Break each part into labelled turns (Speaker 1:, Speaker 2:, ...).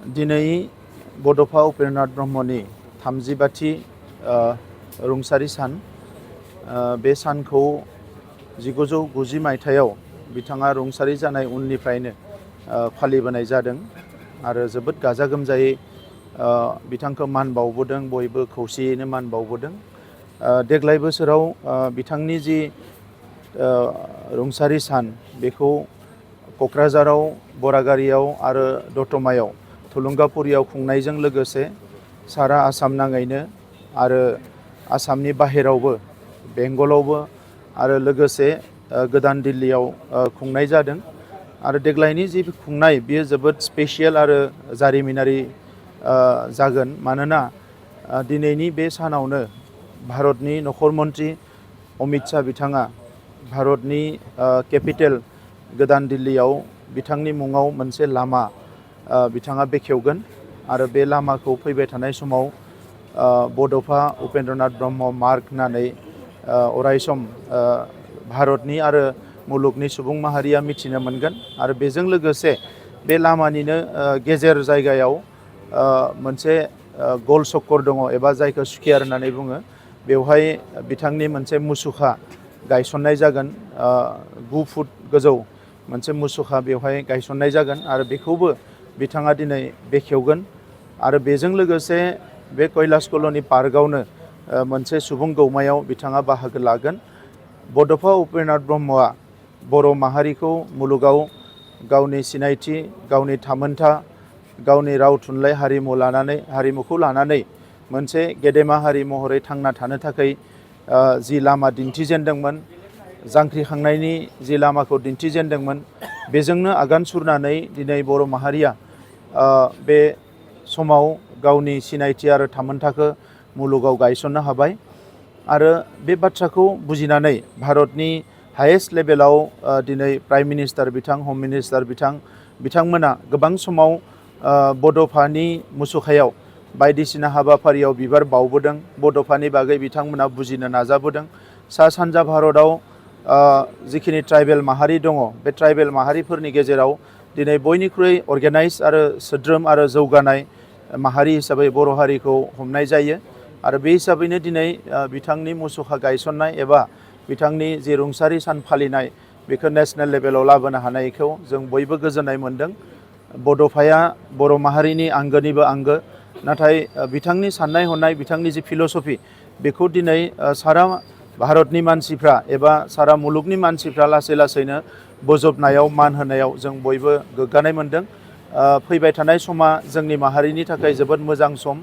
Speaker 1: दिनै बड'फा उपेन्द्रनाथ ब्रह्मनि 30बाथि रुंसारि सान। बे सानखौ 1990 मायथाइयाव बिथाङा रुंसारि जानाय उननिफ्रायनो फालिबोनाय जादों आरो जोबोद गाजा गोमजायै बिथांखौ मान बावबोदों, बयबो खौसेयैनो मान बावबोदों। देग्लाय बोसोराव बिथांनि जि रुंसारि सान बेखौ क'क्राझाराव, बरागारियाव आरो दतमायाव थुलुंगापुरियाव खुंनायजों लोगोसे सारा आसाम नाङैनो आरो आसामनि बाहेरावबो बेंगलावबो आरो लोगोसे गोदान दिल्लीयाव खुंनाय जादों। आरो देग्लायनि जि खुंनाय बेयो जोबोद स्पेशियेल आरो जारिमिनारि जागोन, मानोना दिनैनि बे सानावनो भारतनि नखर मन्त्रि अमित शाह बिथाङा भारतनि केपिटेल गोदान दिल्लीयाव बिथांनि मुङाव मोनसे लामा बिथाङा बेखेवगोन आरो बे लामाखौ फैबाय थानाय समाव बड'फा उपेन्द्रनाथ ब्रह्म मार्ग होननानै अरायसम भारतनि आरो मुलुगनि सुबुं माहारिया मिथिनो मोनगोन। आरो बेजों लोगोसे बे लामानिनो गेजेर जायगायाव मोनसे गल चक्कर दङ एबा जायखौ स्कुवेर होननानै बुङो। बेवहाय बिथांनि मोनसे मुसुखा गायसननाय जागोन, 9 फुट गोजौ मोनसे मुसुखा बेवहाय गायसननाय जागोन आरो बेखौबो बिथाङा दिनै बेखेवगोन। आरो बेजों लोगोसे बे कैलाश कल'नि पार्कआवनो मोनसे सुबुं गौमायाव बिथाङा बाहागो लागोन। बड'फा उपेन्द्रनाथ ब्रह्मआ बर' माहारिखौ मुलुगाव गावनि सिनायथि, गावनि थामोनथा, गावनि राव थुनलाइ हारिमुखौ लानानै मोनसे गेदेमा हारि महरै थांना थानो थाखाय जि लामा दिन्थिजेनदोंमोन, जांख्रिखांनायनि जि लामाखौ दिन्थिजेनदोंमोन, बेजोंनो आगान सुरनानै दिनै बर' माहारिया बे समाव गावनि सिनायथि आरो थामोनथाखौ मुलुगाव गायसननो हाबाय। आरो बे बाथ्राखौ बुजिनानै भारतनि हायेस्ट लेभेलाव दिनै प्राइम मिनिस्टार बिथां, हम मिनिस्टार बिथांमोना गोबां समाव बड'फानि मुसुखायाव बायदिसिना हाबाफारियाव बिबार बावबोदों। बड'फानि बागै बिथांमोना बुजिनो नाजाबोदों। सा सानजा भारतआव जिखिनि ट्राइबेल माहारि दङ, बे ट्राइबेल माहारिफोरनि गेजेराव दिनै बयनिख्रुइ अर्गेनाइज आरो सोद्रोम आरो जौगानाय माहारि हिसाबै बर' हारिखौ हमनाय जायो। आरो बे हिसाबैनो दिनै बिथांनि मुसुखा गायसननाय एबा बिथांनि जि रुंसारि सान फालिनाय बेखौ नेशनेल लेभेलाव लाबोनो हानायखौ जों बयबो गोजोननाय मोनदों। बड'फाया बर' माहारिनि आंगोनिबो आंगो, नाथाय बिथांनि साननाय हनाय, बिथांनि जि फिल'सफि बेखौ दिनै सारा भारतनि मानसिफ्रा एबा सारा मुलुगनि मानसिफ्रा लासै लासैनो बोजबनायाव, मान होनायाव जों बयबो गोग्गानाय मोनदों। फैबाय थानाय समा जोंनि माहारिनि थाखाय जोबोद मोजां सम।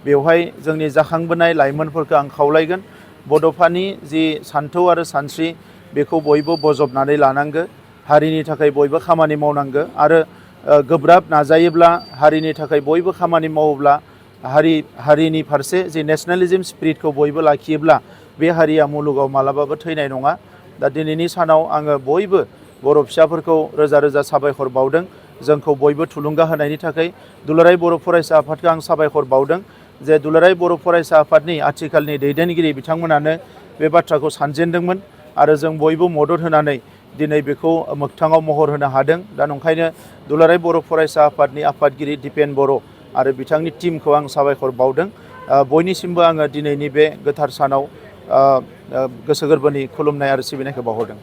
Speaker 1: बेवहाय जोंनि जाखांबोनाय लाइमोनफोरखौ आं खावलायगोन, बड'फानि जि सान्थौ आरो सानस्रि बेखौ बयबो बजबनानै लानांगो, हारिनि थाखाय बयबो खामानि मावनांगो। आरो गोब्राब नाजायोब्ला, हारिनि थाखाय बयबो खामानि मावोब्ला, हारिनि फारसे जि नेशनेलिज्म स्पिरिटखौ बयबो लाखियोब्ला बे हारिया मुलुगाव मालाबाबो थैनाय नङा। दा दिनैनि सानाव आङो बयबो बर' फिसाफोरखौ रोजा रोजा साबायखर बावदों, जोंखौ बयबो थुलुंगा होनायनि थाखाय। दुलाराय बर' फरायसा आफादखौ आं साबायखर बावदों जे दुलाराय बर' फरायसा आफादनि आथिखालनि दैदेनगिरि बिथांमोनानो बे बाथ्राखौ सानजेनदोंमोन आरो जों बयबो मदद होनानै दिनै बेखौ मोगथाङाव महर होनो हादों। दा नंखायनो दुलाराय बर' फरायसा आफादनि आफादगिरि दिपेन बर' आरो बिथांनि टिमखौ आं साबायखर बावदों। बयनिसिमबो आङो दिनैनि बे गोथार सानाव गोसो गोरबोनि खुलुमनाय आरो सिबिनायखौ बावहरदों।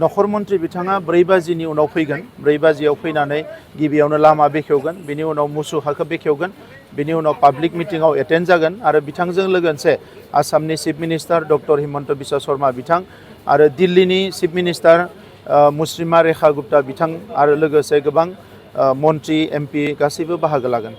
Speaker 1: नखर मन्त्रि बिथाङा 4 बाजिनि उनाव फैगोन। 4 बाजियाव फैनानै गिबियावनो लामा बेखेवगोन, बिनि उनाव मुसुखाखौ बेखेवगोन, बिनि उनाव पाब्लिक मिटिङाव एटेन्ड जागोन आरो बिथांजों लोगोसे आसामनि chief minister doctor Himanta Biswa Sharma बिथां आरो दिल्लीनि चिफ मिनिस्टार मुस्रिमा रेखा गुप्ता बिथां आरो लोगोसे गोबां मन्त्रि, MP गासैबो बाहागो लागोन।